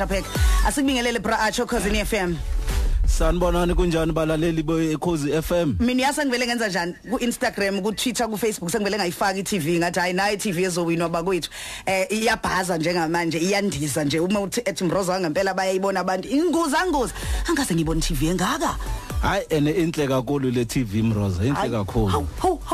Pack. Asikubingelele bra Archie Okhozini FM. Sanibonani, kunjani balaleli beKhozi FM? Mina yasengivele ngenza njani ku Instagram, ku Twitter, ku Facebook sengivele ngayifaka iTV, ngathi hayi nayi iTV ezowinwa bakwethu. Iyabhaza njengamanje, iyandiza nje uma uthi ethi Mroza ngempela bayayibona abantu. Ingozi angozi. Angaze ngibone iTV engaka. Hayi, ene inhle kakhulu le TV Mroza, inhle kakhulu.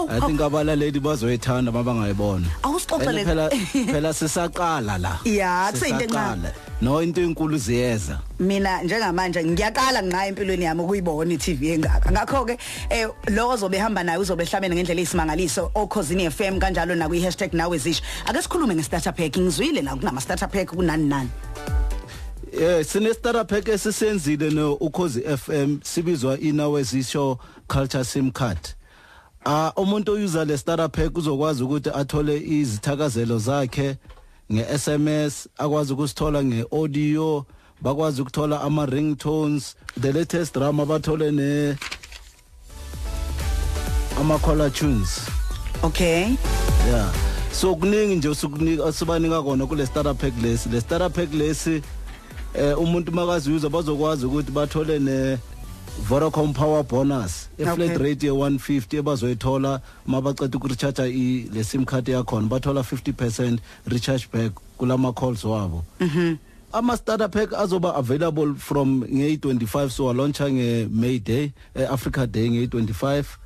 I think abalaleli bazoyithanda mabangayibona. Awusixoxele phela, phela sisaqala la. Ya, kuseyinto encane. No, into enkulu ziyeza. Mina njengamanje ngiyaqala nqa empilweni yami ukuyibona iTV engaka. Ngakho ke lo ozobe ehamba naye uzobe ehlabene ngendlela eyisimangaliso Okhozini FM, kanjalo na kwi #nawezisho. Ake sikhulume nge-starter pack, ngizwile la kunama starter pack kunani nani. Sine starter pack esisenzile no Ukhozi FM, sibizwa iNawezisho Culture SIM card. Umuntu oyuza le starter pack uzokwazi ukuthi athole izithakazelo zakhe nge-SMS, akwazi ukusithola nge-audio, bakwazi ukuthola ama ringtones, the latest drama, bathole ne ama caller tunes. Okay. Yeah. So kuningi nje usukunika sibanika kona kule starter pack lesi. Le starter pack lesi umuntu makazi bazokwazi ukuthi bathole ne Vodacom Power Bonus, a flat rate ye 150 ebazoyithola mabaceda ukurecharge le SIM card yakhona, bathola 50% recharge back kulama calls wabo. Ama starter pack azoba available from nge 25, so launcha nge May Day, Africa Day nge 25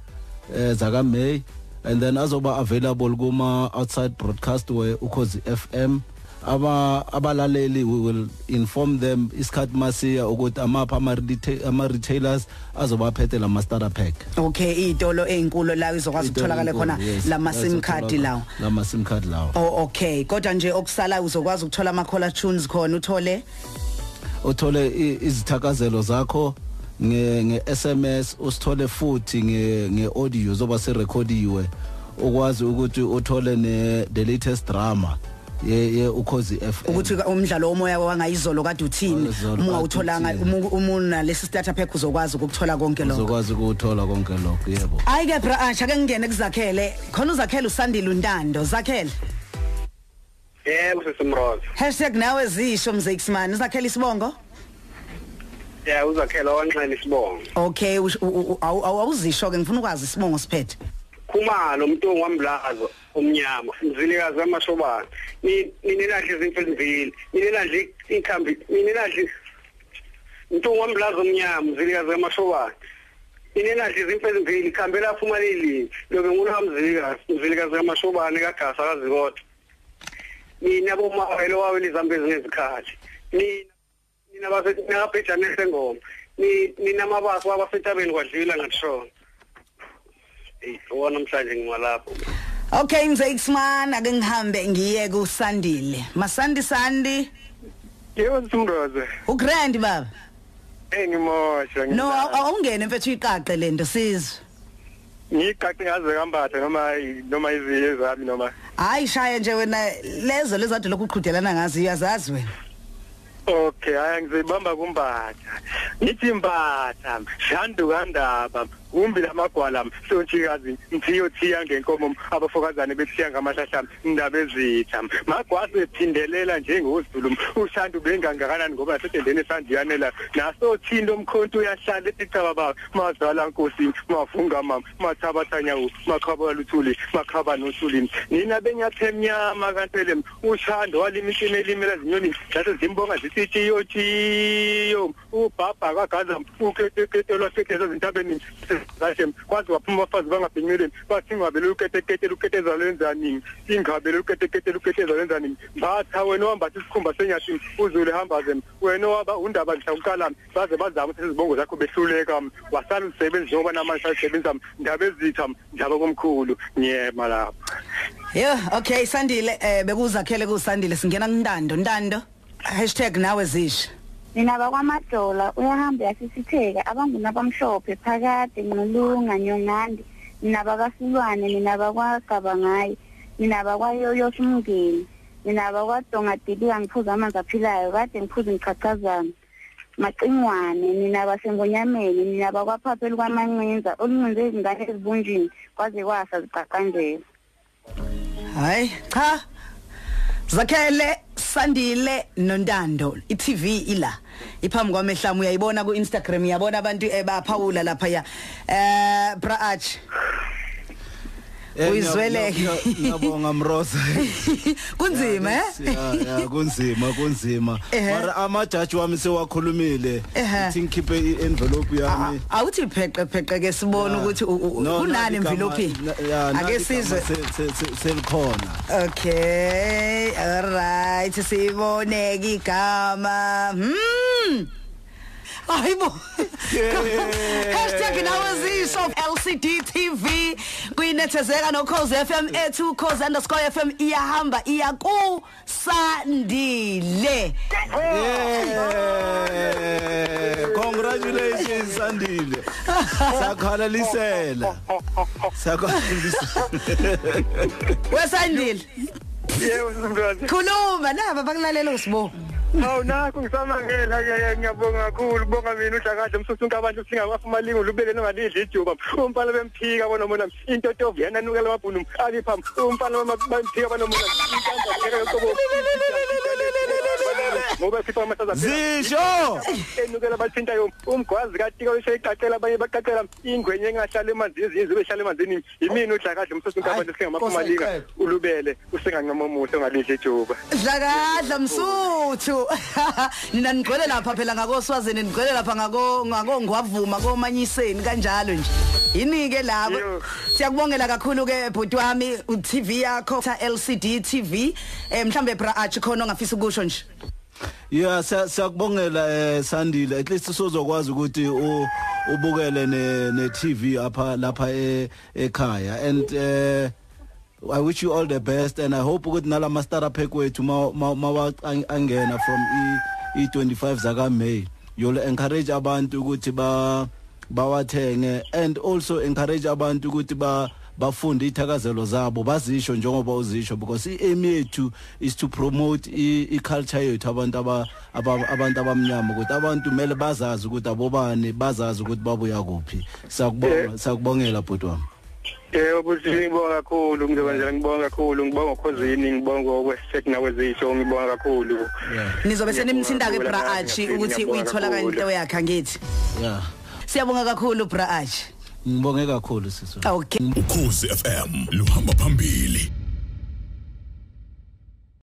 zaka May, and then azoba available kuma outside broadcast where Ukhozi FM. Abalaleli, we will inform them isikhathi masiya ukuthi amapha ama retailers azobaphethe lama starter pack. Okay, itolo ezinkulu la izokwazi ukutholakala khona lama SIM card lawo. Lama SIM card lawo. Oh, okay. Kodwa nje okusala uzokwazi ukuthola ama caller tunes khona, uthole izithakazelo zakho nge SMS, usithole futhi nge audio zoba se recordiwe, ukwazi ukuthi uthole ne the latest drama ye Ukhozi FM. Ukuthi umdlalo womoya wangayizolo kade uthini, uma ungawutholanga uma lesi starter pack uzokwazi ukuthola konke lokho. Uzokwazi ukuthola konke lokho, yebo. Hayi ke bra Archie, ake ngingene kuZakhele. Khona uZakhele uSandile uNtando. Zakhele. Yebo sisimroza. #nawezisho Mzekisman. Uzakhele isibongo? Yeah, uZakhele wanxele isibongo. Okay, awuzisho ke, ngifuna ukwazi isibongo siphethe. Khumalo Mntungu wamlazo omnyama, mzilikazi amashobana, ninelahle izimfimvili, ninelahle ikhambi, ninelahle Mntungu wamlazo omnyama, mzilikazi amashobana, ninelahle izimfimvili, ikhambi lafuma leli lobe ngulwa mzilikazi amashobana kaGasa kaZikotha. Nina bomawelo wawe lizambe ngezikhathi, nina baseNabhejane sengoma, nina mabaso abasetabeni kwadlula ngathishona. Hey, namhlanje ngiwalapho. Okay, Mzekisman, ake ngihambe ngiye kuSandile. Masandi Sandi. Yebo Simroza. Ugrand baba. Hey, ngimosha. No, awungene mfethu iqaqe lento sizwe. Ngiqaqe ngaze kambatha noma iziye zami noma. Hayi shaya nje wena lezo lezade lokuqhudelana ngazo uyazazi wena. Okay, hayi ngizibamba kumbatha. Ngithi mbatha, shandu kandaba, kumbi lamagwala, sontshikazi, mthiyo thiya ngenkomo, abafokazane bethiya ngamahlahla, indaba ezitha. Magwase ephindelela njengozulu, ushandu bengangakanani ngoba setendeni sandiyanela. Naso thinto umkhonto uyahlala ecaba baba, mazala nkosi, mafunga mama, mathabathanyawo, makhaba luthuli, makhaba nothuli. Nina benyathe emnyama kantele, ushando walimi elimela zinyoni, laso zimbonga zithi tiyo tiyo, ubaba kagaza uketekete lwasekeza ezintabeni. Kashem kwazi waphuma abafazi bangabhinyeleni bathi ingabele uketekete luketeza lwenzani, ingabele uketekete luketeza lwenzani. Batha wena wambatha isikhumba senyathi uzule hamba ze wena waba undaba nhlawuqala baze bazama ukuthi izibongo zakho behluleka, wasala usebenza njengoba namanje usebenza ndaba ezitha njalo komkhulu nyema lapha. Yeah, okay Sandile, bekuzakhele kuSandile, singena kuNtando. Ntando #nawezisho. Nina bakwaMadola uyahamba yasisitheka abanguna abamhlophe phakade nqulunga nyongandi, nina bakaSilwane, nina bakwaGabangayi, nina bakwaYoyo Simngeni, nina bakwaDonga Dilika, ngiphuza amanzi aphilayo kade ngiphuza ngichachazana Macingwane, nina basengonyameni, nina bakwaphaphela kwaMancinza oluncinze izingane ezibunjini kwaze kwasa ziqaqanjela. Hayi cha Zakhele. Sandile noNtando, iTV ila iphambi kwamehlamu, uyayibona ku Instagram, uyabona abantu ebaphawula lapha ya. Bra Arch, uyizwele. Ngiyabonga Mroza. Kunzima eh? Ya kunzima kunzima. Mara amajaji wami sewakhulumile, ithi ngikhiphe ienvelope yami. Awuthi pheqe pheqe ke sibone ukuthi kunani envelope. Ake sizwe selikhona. Okay, all right, sibone igama. Hayibo. #nawezisho LCD TV kuyinethezeka no Khozi FM ethu Khozi_FM iyahamba iya ku Sandile. Congratulations Sandile. Sakhalalisela. Sakhalalisela. Wesandile. Yebo Mroza. Khuluma naba bakulalela uSibo. Hawu nakho ngisamangela ke, ngiyabonga kakhulu, bonga mina uDlakadla umsusunka abantu singawafumalingo lubele nongalidli ijuba, umfana bemphika bonomona intotovu yena nukela amabhunu alipha umfana bemphika bonomona intanda ngeke yoqobo ngoba sipha amasaza zisho enukela bathinta yo umgwazi katika oseyiqaqela abanye baqaqela ingwenye engahlala emanzini ezinye zibe hlala emanzini. Yimina uDlakadla umsusunka abantu singamafumalinga ulubele usengancama omuhle ongalidli ijuba. Dlakadla msuthu. Nina nigcwele lapha phela ngakoswazini, nigcwele lapha ngako ngwavuma komanyiseni kanjalo nje. Yini ke labo. Siyakubongela kakhulu ke bhuti wami, uTV yakho LCD TV. Mhlambe Bra Arch khona ongafisa ukusho nje. Yeah, siyakubongela Sandile, at least usozokwazi ukuthi ubukele ne TV apha lapha ekhaya, and I wish you all the best, and I hope ukuthi nalama startup pack wethu mawa angena from E25 zaka May, you'll encourage abantu ukuthi bawathenge, and also encourage abantu ukuthi bafunde ithakazelo zabo bazisho njengoba uzisho, because i-aim yethu is to promote i-culture yethu, abantu abantu abamnyama, ukuthi abantu kumele bazazi ukuthi abobani, bazazi ukuthi babuya kuphi. Siyakubonga, siyakubongela bhuti wami. Yebo buthi, ngibonga kakhulu, ngizoba ngibonga kakhulu, ngibonga Khozini, ngibonga okwesek nawezisho, ngibonga kakhulu. Nizobe senimthinta ke Bra Arch ukuthi uyithola kanti yakhe angithi. Yeah. Siyabonga kakhulu Bra Arch. Ngibonge kakhulu sisi. Okay. Ukhozi FM luhamba phambili.